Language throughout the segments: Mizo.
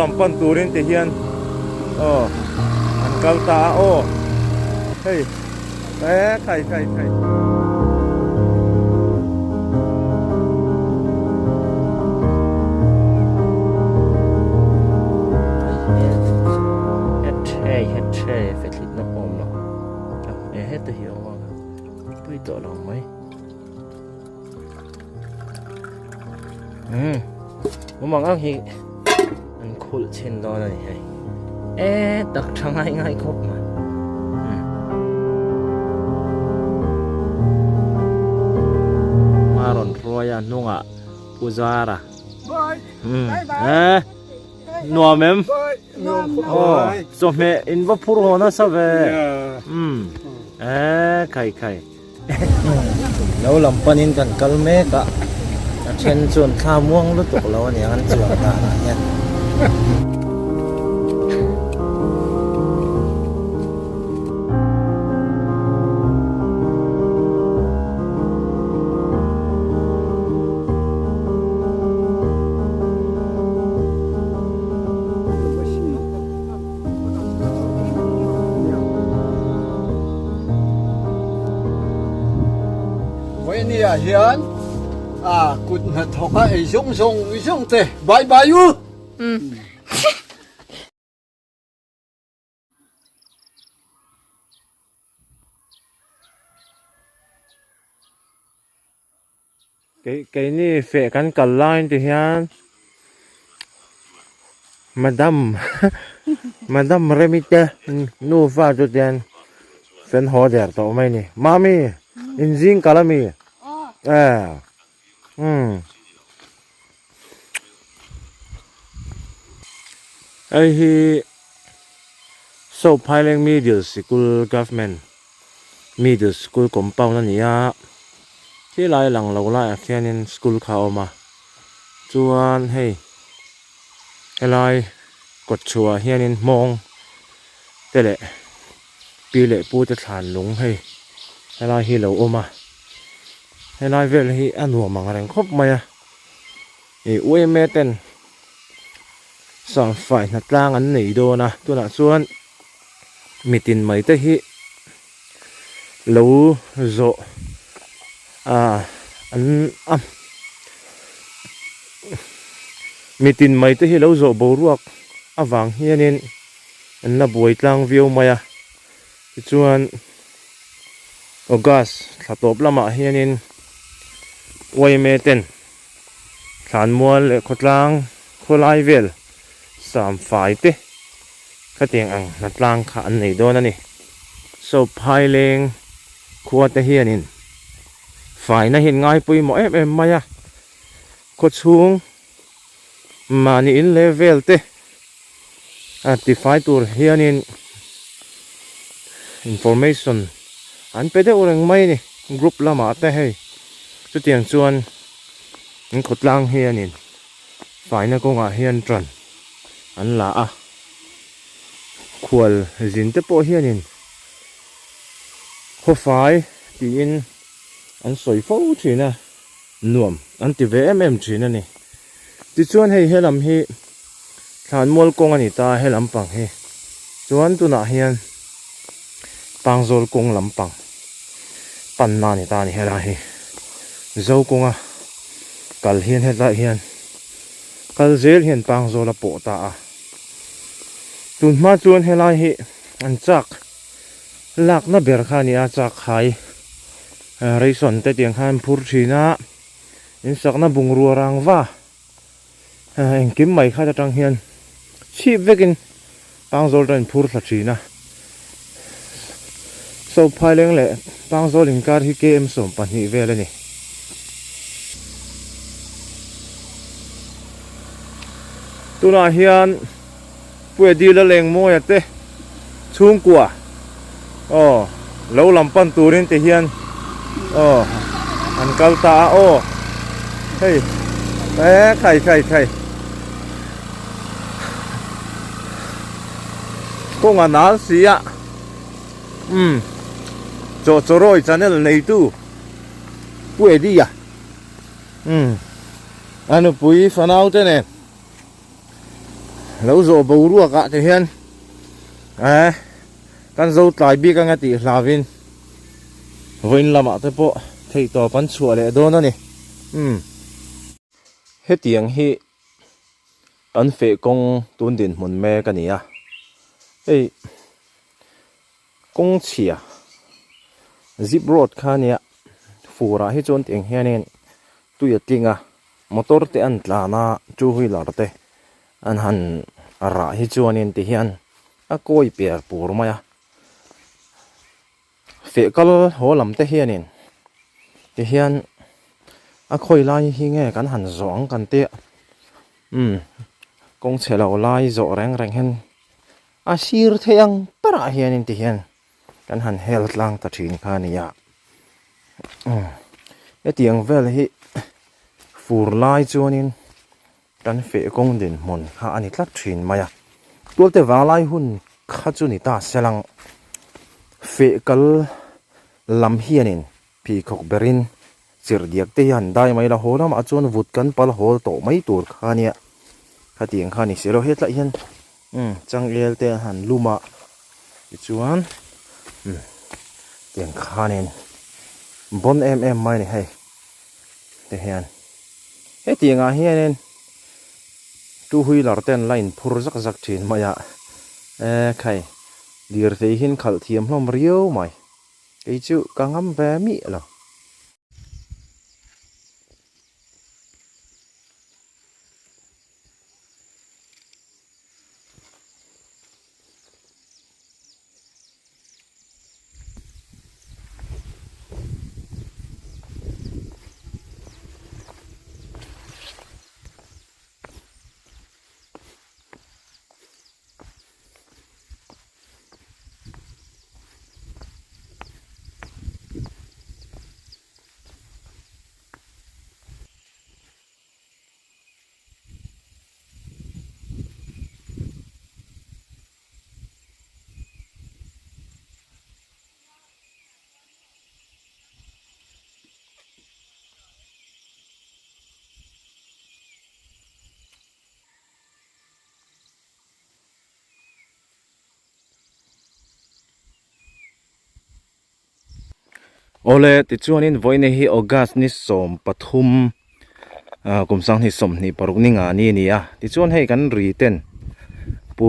lam pan turin ti hian aw an kal ta a aw hei e khai khai khai. Pui tawh lo mai. Um mumang ang hi an khulh chhin dawn a ni hei e tak tha ngai ngai khawp mai ma rawn hruai a hnungah pu zara um e nuam em aw chawhmeh in va phur haw nasa ve um e khai khai. Lo lam panin kan kal mek a, a then chuan thla muang lutuk lo a niang an chuan danah hian. Vawinia hian a kut hnathawk a ei zawng zawng zawng te bye bye u. Keini feh kan kal lai te hian Madam Madam Remi te nufa chu tian fen haw der tawh mai a ni. Mami inzing kal ami? E umm hei hi South Phaileng Middle Sikul Government. Middle school compound a ni a, thilai lang lo laiah khianin school kha a awm a, chuan hei helai kawt chhuah hianin hmawng te leh pi leh pu te thlan lung hei helai hi lo awm a, helai vel hi a nuam ang reng khawp mai a, ih uaime ten sangfai hnatlang an nei dawn a tunah chuan. Mitin mai te hi lo zawh ah an a mitin mai te hi lo zawh boruak avang hianin an la buai tlang viau mai a tichuan August thla tawp lamah hianin yma ten thlanmual leh khawtlang khawlai vel samfai te. Khatiang ang hnatlang kha an nei dawn a ni. So Phaileng khua te hianin faina hi an ngai pawimawh em em mai a, khawchhung mahni in leh vel te a tifai tur hianin information an pe deuh reng mai a ni group lamah te hei chutiang chuan in khawtlang hianin faina kawngah hian tan an la a khual zin te pawh hianin khawfai tiin an sawi fo thin a nuam an ti ve em em thin a ni tichuan hei helam hi thlanmual kawng a ni ta a helam pang hi chuan tunah hian pangzawl kawng lampang panna a ni ta a ni helai hi zo kawnga kal hian hetlai hian kal zel hian pangzawl a pawh ta a tun hma chuan helai hi an chak lakna ber kha a ni a chak khai ration te tiang khan an phur thin a insakna bungrua rangva engkim mai khat atang hian chhip vekin pangzawl tan in phur thla thin a so phaileng leh pangzawl inkar hi km 12 vel a ni. Tunah hian Puedila Lengmawia te chhungkua aw lo lam pan turin ti hian aw an kal ta a aw hei e khai khai khai kawng a nal si a umm chaw chawrawi channel neitu Puedia umm a nupui fanau te nen. Lo zawh boruak ah te hian eh kan zo tlai bik anga tih hlauhin vawiin lamah te pawh theihtawp an chhuah leh dawn a ni. Umm hetiang hi kan feh kawng tun dinhmun mek a ni a, hei kawng chhia zip road kha a nia fur ah hi chuan tiang hianin tui a tling a. Motor te an tlan a, two wheeler te an han rah hi chuanin ti hian a kawi per pur mai a. Feh kal haw lam te hianin ti hian a khawi lai hi nge kan han zawh ang kan tia umm kawng chhe lo lai zawh reng reng hian a sir theih ang berah hianin ti hian kan han hel tlang ta thin kha a ni a hetiang vel hi fur lai chuanin kan feh kawng dinhmun kha a ni tlat thin mai a tualte vanglai hun kha chu ni ta se lang feh kal lam hianin pheikhawk berin chirhdiak te hi han dai mai la haw lamah chuan vut kan pal hawl tawh mai tur kha ania khatiang kha a ni si lo hetlai hian umm changel te an han lum a tichuan umm tiang khanin bawn em em mai a ni hei te hian hetiang ah hianin two wheeler te an la inphur zak zak thin mai a ekhai lirthei hi an khalh thiam hlawm riau mai. Kei chu ka ngam ve miah lo. Awle tichuanin vawiin hi August ni 13 ah kum sanghnih 26 ni nga ni a ni a tichuan hei kan ri ten pu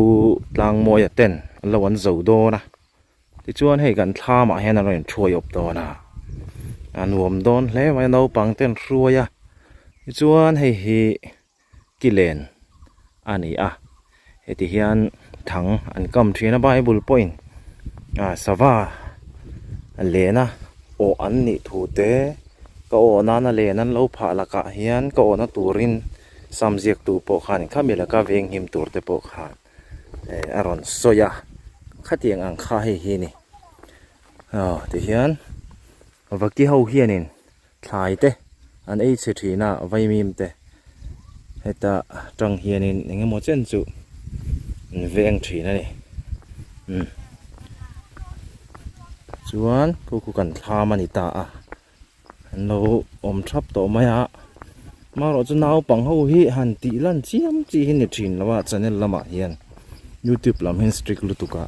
Tlangmawia ten an lo an zo dawn a tichuan hei kan thlam ah hian an rawn hruai awp dawn a a nuam dawn hle mai a naupang ten hruai a tichuan hei hi ki len a ni a heti hian thang an kam thin a bible pawhin ah sava lena awh an nih thu te ka awh nana len an lo phah lakah hian ka awhna turin sam ziak tu pawh khan khami laka venghim tur te pawh khan eh a rawn sawi a khatiang ang kha hei hi a ni aw tihian vaki ho hianin. Thlai te an ei chhe thin a vaimim te heta tang hianin eng emaw chen chu an veng thin a ni umm chuan khu khu kan thlam a ni ta a an lo awm thap tawh mai a amaherawh chu naupang ho hi han tih lan chiam chi hi ni thin lo a channel lamah hian youtube lam hian strict lutuk a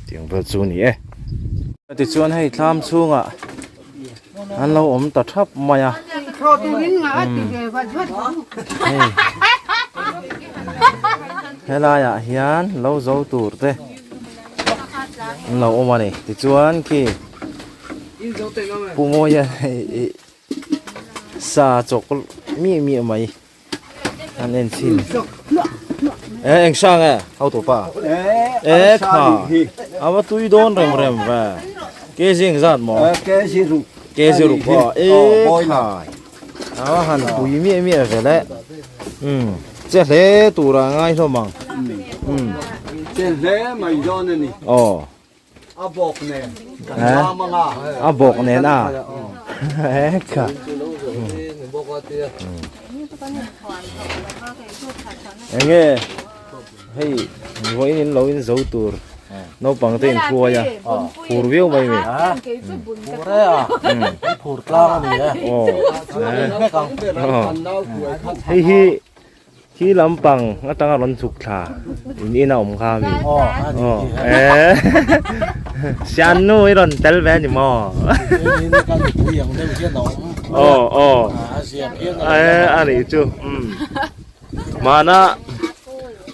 tiang vel chu a ni e. Tichuan hei thlam chhungah an lo awm ta thap mai a. Hei helaiah hian lo zo tur te an lo awm a ni. Tichuan khi Pu Mawia sa chawk miah miah mai. An en chhin. E eng sang e ho tu pa. E kha. Awa tui don rem rem ve. Ke jing zat mo. Ke ji ru. Ke ji ru pa. E kha. Awa han pui mi mi ve le. Um. Che hle tura ngai hlawm ang. Um. Che hle mai dawn ani. Oh. A bawk nen kan lam anga. A bawk nen a. Ka. Enge hei vawiin in lo in zo tur naupang te in hruai a phur viau mai mi. Phur e a. Phur tlang a ni e. Hei hi. Khi lampang atanga rawn chhuk thla in in a awm kha mi. Aw e Siannu i rawn tel ve ani maw? Aw aw e a nih chu umm mahna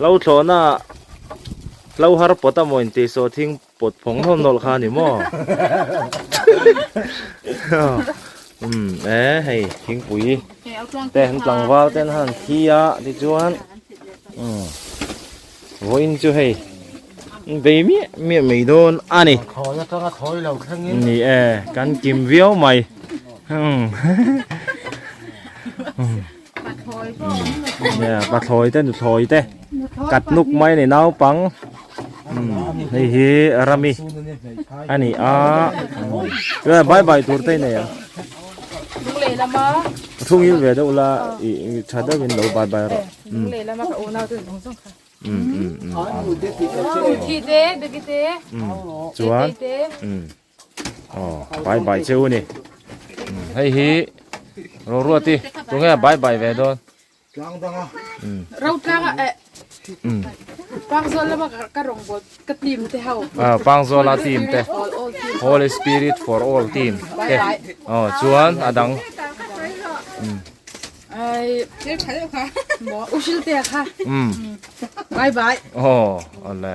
lo thlawhna hlo har pawt a maw intih saw thing Pawt phawng nawlh nawlh kha a ni maw? Umm e hei thingpui te an tlangval te an han thi a tichuan umm vawiin chu hei bei miah miah mai dawn a ni. Thawi atanga thawi lo thlengin. Ni e kan kim viau mai. Umm Pathlawi te nuthlawi te kat nuk mai a ni naupang hei hi rami a ni a chuan bye bye tur te a nei ang thung il ve deuh la ih tha deuh in lo bye bye rawh chuan. Aw bai bai cheu a ni hei hi Roruati tunge bai bai ve dawn tlang danga ro tlang a eh pangzawl lama ka rawng bawl ka team te ho ah pangzawla team te Holy Spirit for all team te aw chuan a dang Ai, mo usil te kha. Bye bye. Oh, ole.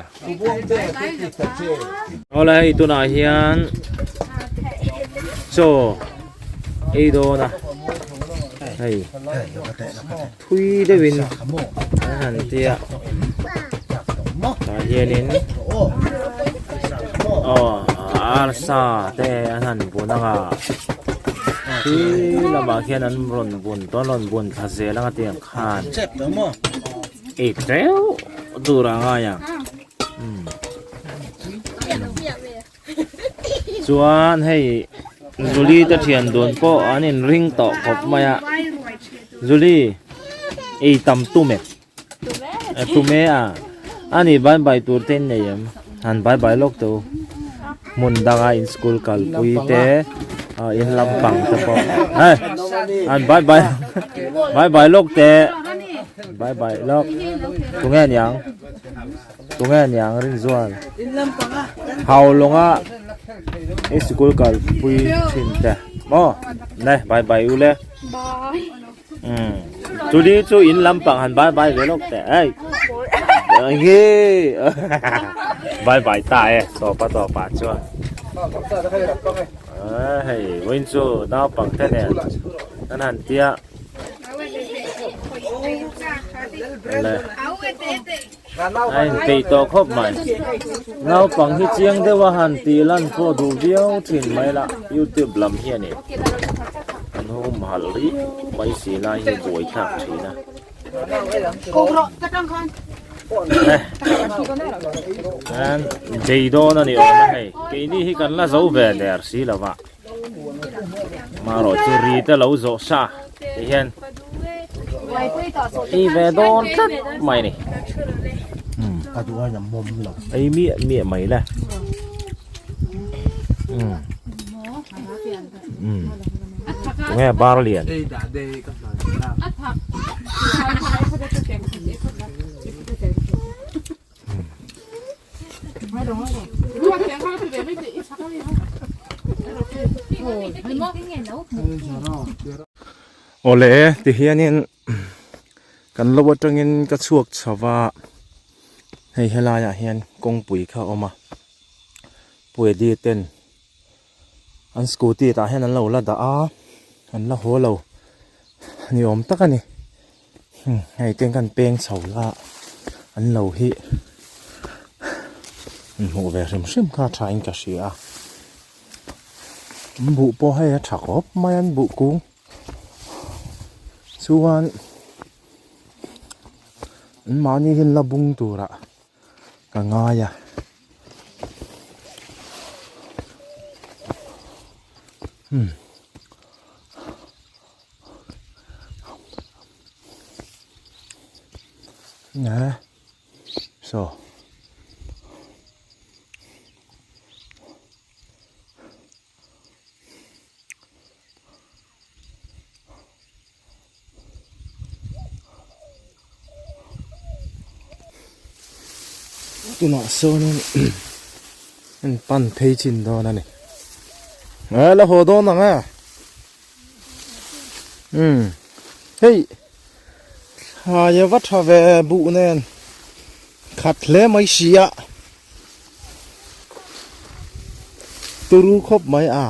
Ole hei tunah hian chaw ei dawn a. Hei thui deuhin an han tia. Tah hianin aw arsa te an han bun ang a. Khi lamah khian an rawn bun tawh an rawn bun thla zel ang a tiang khan ei teuh tur a ngai ang chuan hei Julie te thian dun pawh an in ring tawh khawp mai a Julie ei tam tum e tum e a ani bye bye tur te in nei em han bye bye lawk teh u hmun danga in school kalpui te ah in lampang te pawh hei han bye bye bye bye lawk teh bye bye lawk tunge aniang tunge aniang Rinzual Haulawnga i school kalpui thin te maw ne bye bye u le. Chuli chu in lampang han bye bye ve lawk teh ei nge bye bye ta e tawpa tawpa chuan hei vawiin chu naupang te nen an han tia le a inpeih tawh khawp mai naupang hi chiang deuh a han tih lan pawh duh viau thin mai la youtube lam hian in an humhalh riau mai si lai hi buai thlak thin a an bei dawn a ni awm a hei keini hi kan la zo ve der si lo va. Marawh chu ri te lo zawh sa ti hian ei ve dawn tlat mai ni. Ka duh a mawm lo. Ei miah miah mai le. Tunge bar lian. Awle tihianin kan lo atangin ka chhuak chho va hei helaiah hian kawngpui kha a awm a puedi ten an scooty tah hian an lo la dah a an la haw lo ni awm tak a ni. Hei te kan peng chho la an lo hi an hmuh ve hrim hrim kha tha in ka hria a an buh pawh hei a tha khawp mai a an buh kung chuan an mahni hian la bung turah ka ngai a. Nè So Tunah sawnin an pan phei chin dawn a ni. Eh la haw dawn ang e. Umm hei thlai a va tha ve buh nen khat hle mai si a. Turu khawp mai a.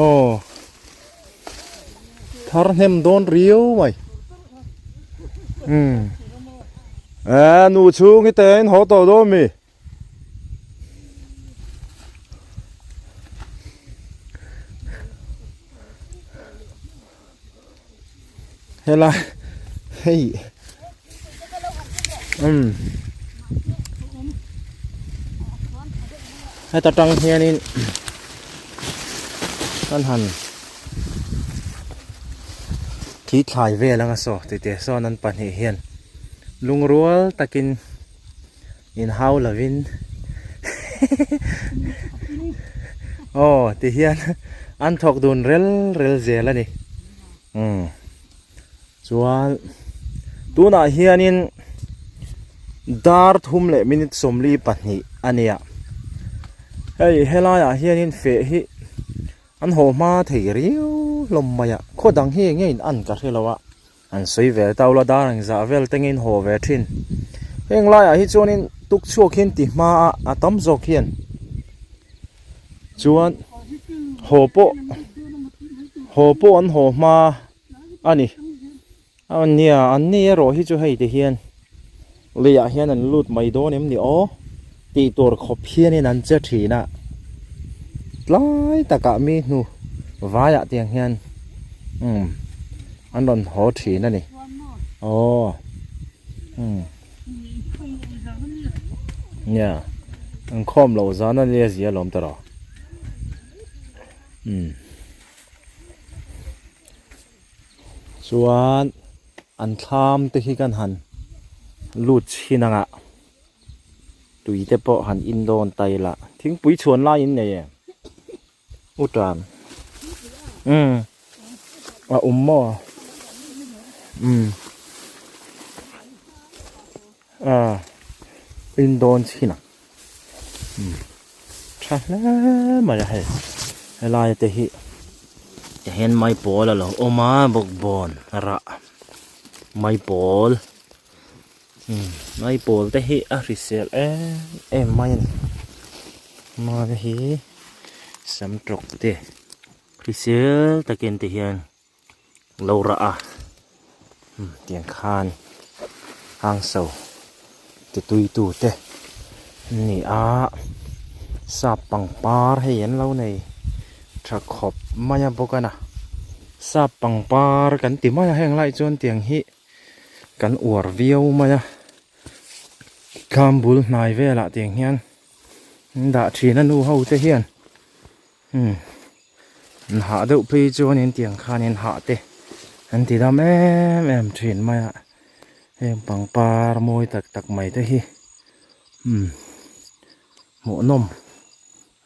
Aw thar hnem dawn riau mai. Umm eh nu chhung hi te in haw tawh dawn mi. Helai hei umm heta tang hianin kan han thli thlai vel anga saw tite sawn an pahnih hian lungrual takin In hau lovin aw ti hian an thawk dun rel rel zel a ni umm chuan tunah hianin dar thum leh minute 42 a nia hei helaiah hianin feh hi an haw hma thei riau hlawm mai a khaw dang hi eng nge in an ka hre lo a. An sawi ve ta ula dar engzah vel te ngin haw ve thin. Heng laiah hi chuanin tuk chhuak hian ti hma a a tam zawk hian chuan haw pawh haw pawh an haw hma a ni. A nia an ni erawh hi chu hei ti hian leiah hian an lut mai dawn em ni aw tih tur khawp hianin an che thin a. Tlai takah mi hnu vaiah tiang hian umm an rawn haw thin a ni. Aw umm nia an khawm loh zan a nia zia lawm tawh rawh umm. Chuan an thlam te hi kan han lut chhin ang a tui te pawh han in dawn ta ila thingpui chhuan lai in nei em u tan umm a awm maw umm a in dawn chhin ang umm tha hle mai a hei helai te hi tihian maipawl a lo awm a bawkbawn rah maipawl umm maipawl te hi a hrisel em em mai a ni maipawl hi sam tawk te hrisel takin tihian. Lo rah a tiang khan hang so ti tui tu te an ni a sap pangpar hei an lo nei tha khawp mai a bawk a na sap pangpar kan ti mai a heng lai chuan tiang hi kan uar viau mai a thlam bul hnai velah tiang hian an dah thin a nu ho te hian. Umm an hah deuh phei chuanin tiang khanin hah te an ti dam em em thin mai a heng pangpar mawi tak tak mai te hi umm hmuhnawm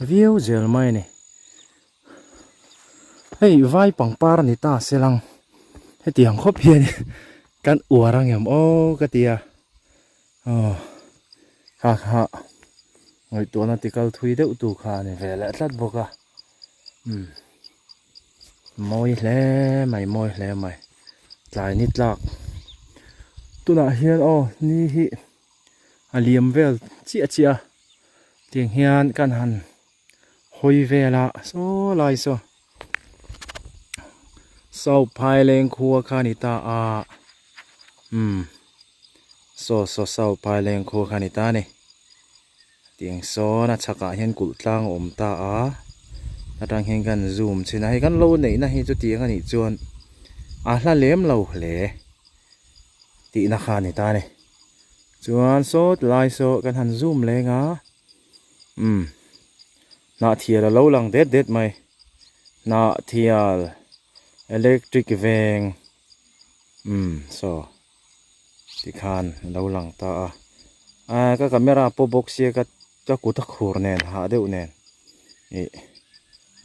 viau zel mai a ni hei vai pangpar a ni ta se lang hetiang khawp hian kan uar ang em aw ka ti a. Aw kha kha ngaihtuahna ti kal thui deuh tu kha a ni ve leh tlat bawk a umm mawi hle mai mawi hle mai tlai ni tlak tunah hian aw ni hi a liam vel chiah chiah a tiang hian kan han hawi vel a saw lai saw saw phaileng khua kha a ni ta a umm. Saw saw saw phaileng khua kha a ni ta a ni. Tiang sawn a chhakah hian kulh tlang a awm ta a, atang hian kan zoom chhin a, hei kan lo neihna hi chutiang a nih chuan a hla lem lo hle tihna kha a ni ta a ni. Chuan saw tilai saw kan han zoom leng a, umm hnahthial a lo lang det det mai, hnahthial electric veng umm saw. Tikhan a lo lang ta a ah ka camera pawh bawk sia ka ka kut a khur nen hah deuh nen ih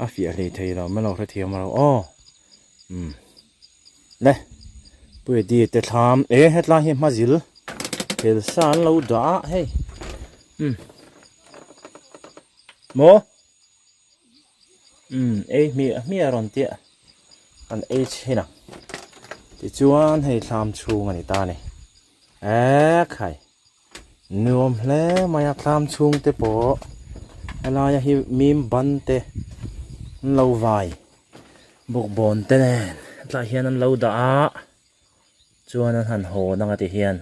a fiah hlei thei lo mai lo hrethiam lo aw umm le puiadi te thlam e hetlai hi hma zil. Khel sa an lo dah a hei umm maw umm ei hmiah hmiah a rawn tia an ei chhin ang tichuan hei thlam chhung a ni ta a ni ekhai nuam hle mai a thlam chhung te pawh helaia hi mim ban te an lo vai bawkbawn te nen tlaiah hian an lo dah a. Chuan an han hawn anga ti hian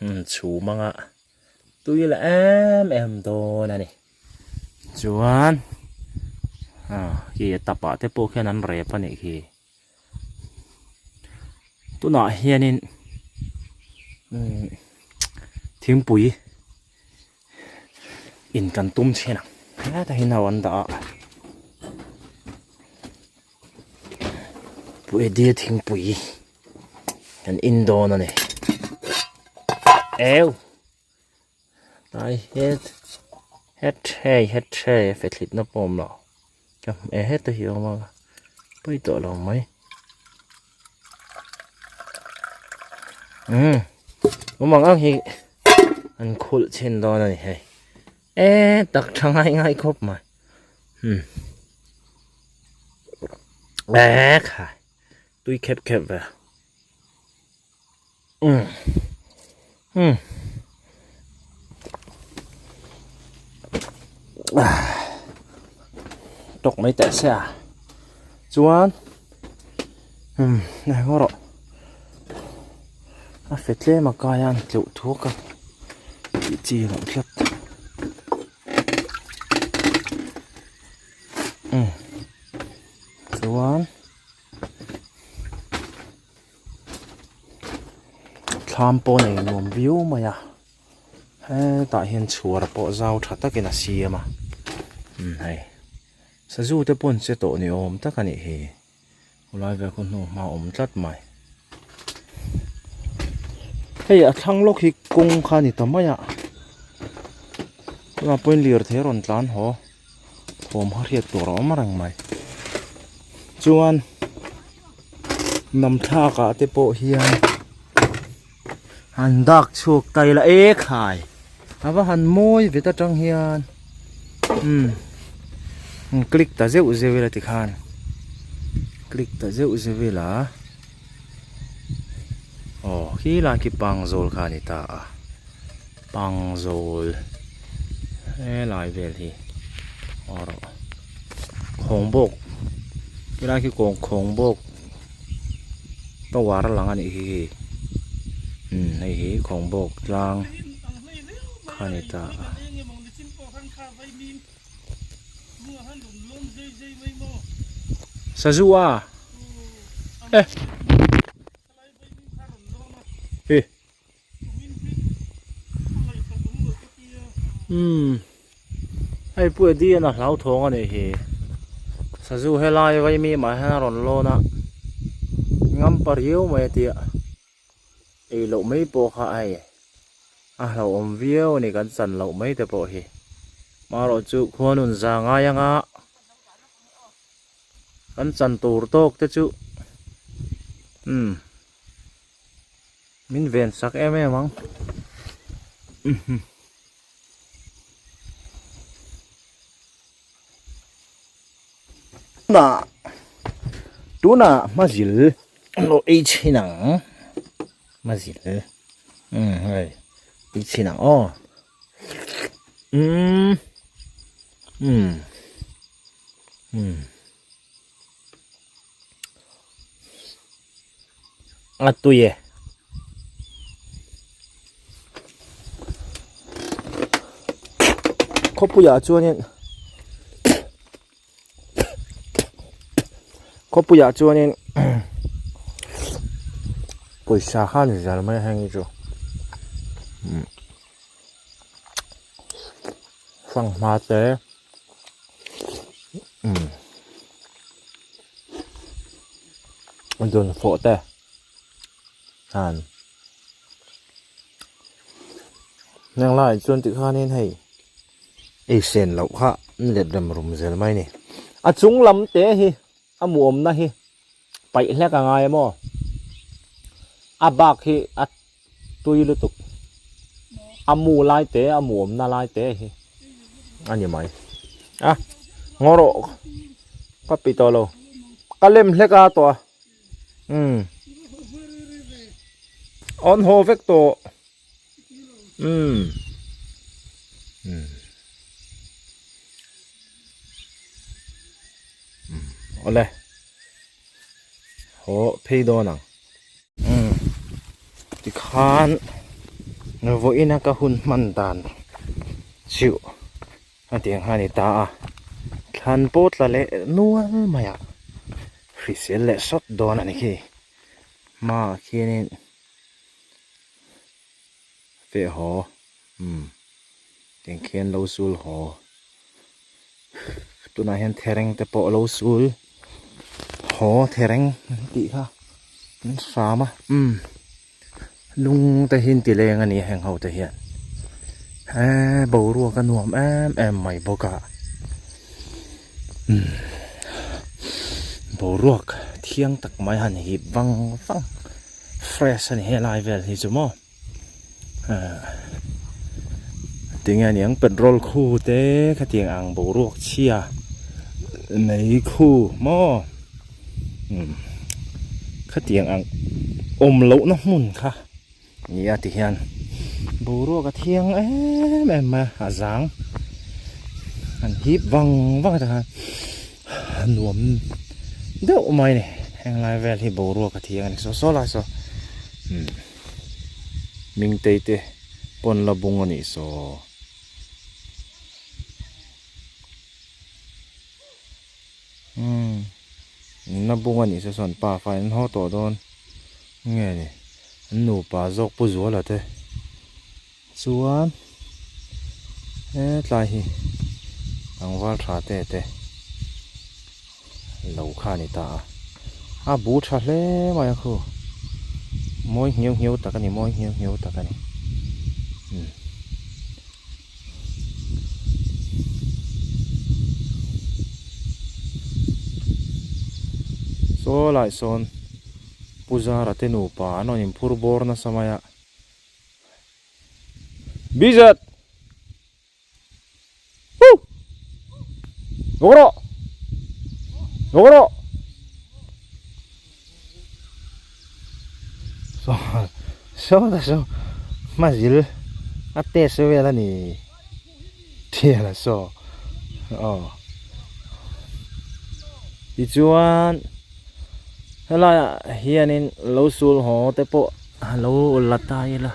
umm chhum anga tui la em em dawn a ni. Chuan ah khi a tapah te pawh khian an rep a nih khi. Tunah hianin umm thingpui in kan tum chhin ang hetah hian ho an dah a. Puidia thingpui kan in dawn a ni eu tlai het het hei het hei a fethlit na pawh a awm lo ka e heta hi a awm a pawi tawh lo mai umm awm ang ang hi an khulh chhin dawn a ni hei e tak tha ngai ngai khawp mai. Hmm. Ek hai. Tui khep khep ve. Hmm. Hmm. Tok mai teh se a. Chuan hmm nai ngaw rawh. A fe tlem a kai a an tleuh thuak a. Tih chi loh tlat. Umm chuan thlam pawh nei nuam viau mai a hetah hian chhuar pawh zau tha takin a siam a umm hei sazu te pawh an che tawh ni awm tak a nih hi. Khawlai vel khaw hnu hma awm tlat mai. Hei a thlang lawk hi kawng kha a ni ta mai a. Tunah pawhin lirthei a rawn tlan haw. Thawm kha hriat tur a awm reng mai. Chuan namthlak ah te pawh hian han dak chhuak ta ila e khai a va han mawi vet atang hian umm click ta zeuh zeuh ila tikhan click ta zeuh zeuh ila aw khi lai khi pangzawl kha a ni ta a pangzawl helai vel hi aw rawh khawngbawk helai khi khawngbawk. Tower a lang a nih hi umm hei hi khawngbawk tlang kha a ni ta a. Sazu a e hi umm hei pawh Eddie-a'n a hlauthawng a nih hi sazu helai vaimi mah hian a rawn lawn a ngampa riau mai a tia ei loh mai pawh kha hei a hlauhawm viau a ni kan chan loh mai te pawh hi marawh chu khuanun za ngai anga kan chan tur tawk te chu umm. Min ven sak em em ang. Tunah tunah hmazil lo ei chhin ang. Hmazil umm hei ei chhin ang aw. Umm umm umm. A tui e. Khawpuiah chuanin khawpuiah chuanin pawisa kha a ni zel mai a heng hi chu fanghma te umm. Dun fawh te han heng laiah chuan tikhanin hei ei sen loh kha an let rem rum zel mai a ni a chung lam te hi a muawmna hi paih hlek a ngai a maw a bak hi a. tui lutuk. A mu lai te a mu awmna lai te hi a ni mai. A ngaw rawh ka pi tawh lo. Ka lem hlek a tawh a. Umm. An haw vek tawh. Umm. Umm. Umm awle. Haw phei dawn ang. Umm tikhan vawiin a ka hun hman dan chu a tiang kha a ni ta a thlan pawh tla leh nual mai a hrisel leh sawt dawn a ni khi hmaah khianin feh haw umm tiang khian lo sul haw tunah hian thereng te pawh lo sul haw thereng an tih kha an hram a umm lung te hi an ti leng a ni heng ho te hian eee boruak a nuam em em mai bawk a umm boruak thiang tak mai han hip vang vang fresh a ni helai vel hi chu maw. Tinge aniang petrol khu te khatiang ang boruak chhia mei khu maw khatiang ang awm lohna hmun kha nia ti hian boruak a thiang em em mai a a zang an hip vang vang te khan a nuam deuh mai a ni henglai vel hi boruak a thiang a ni saw saw lai saw. Mingtei te pawn la bung a nih saw. Umm na bung a nih saw sawn pa fa in haw tawh dawn nge ni an nupa zawk pu zuala te chuan hetlai hi tlangval tha te te lo kha a ni ta a a bu tha hle mai a khu mawi nghiau nghiau tak a ni mawi nghiau nghiau tak a ni umm. Saw lai sawn Pu Zara te nupa an rawn inphur bawr nasa mai a Bizet! Woo! Ngawk rawh! Ngawk rawh! Saw saw ta saw hmazil a test vel a ni thian a saw aw tichuan helaiah hianin lo sul haw te pawh lo la ta ila.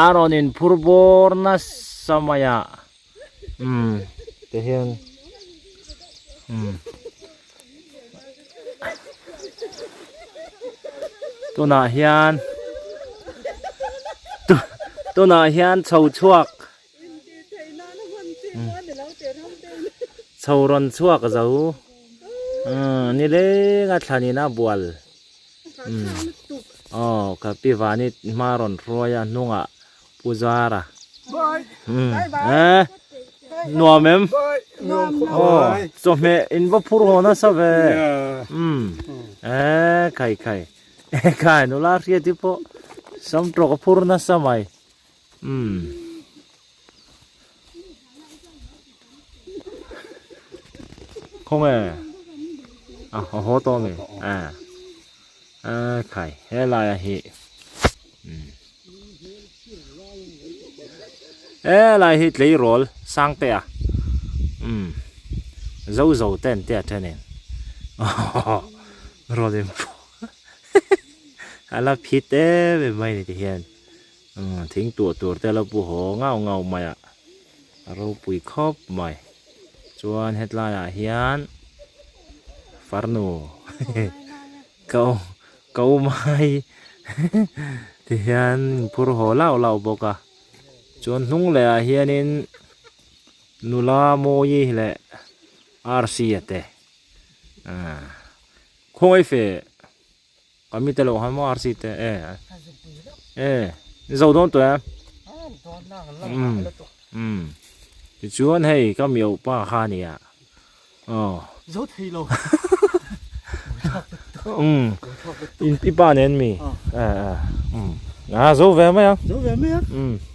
A rawn in phur bawr nasa mai a umm ti hian umm tunah hian tunah hian chho chhuak chho rawn chhuak zo umm nileng a thlan in a bual. Aw ka pi vani hma rawn hruai a hnungah Pu Zara eh nuam em aw chawhmeh in va phur haw nasa ve eh khai khai khai nula hriat hi pawh samtawk a phur nasa mai umm. Khawnge a haw tawh ami eh eh khai helai a hi helai hi tleirawl sang te a umm zo zo te an tia thenin rawn in a la phit em em mai ni ti hian. Thing tuah tur te a lo pu haw ngau ngau mai a, a ropui khawp mai. Chuan hetlaiah hian farnu ka ka u mai ti hian phur haw lauh lauh bawk a. Chuan hnung leh ah hianin nula mawi leh arsi a te khawngaih fe. Ka mi te lo han maw RC te e e ni zo dawn tawh em um um tichuan hei ka miau pa kha a nia aw zo thei lo um i pa nen mi e e um. A zo ve mai ang. Zo ve mai ang. Um.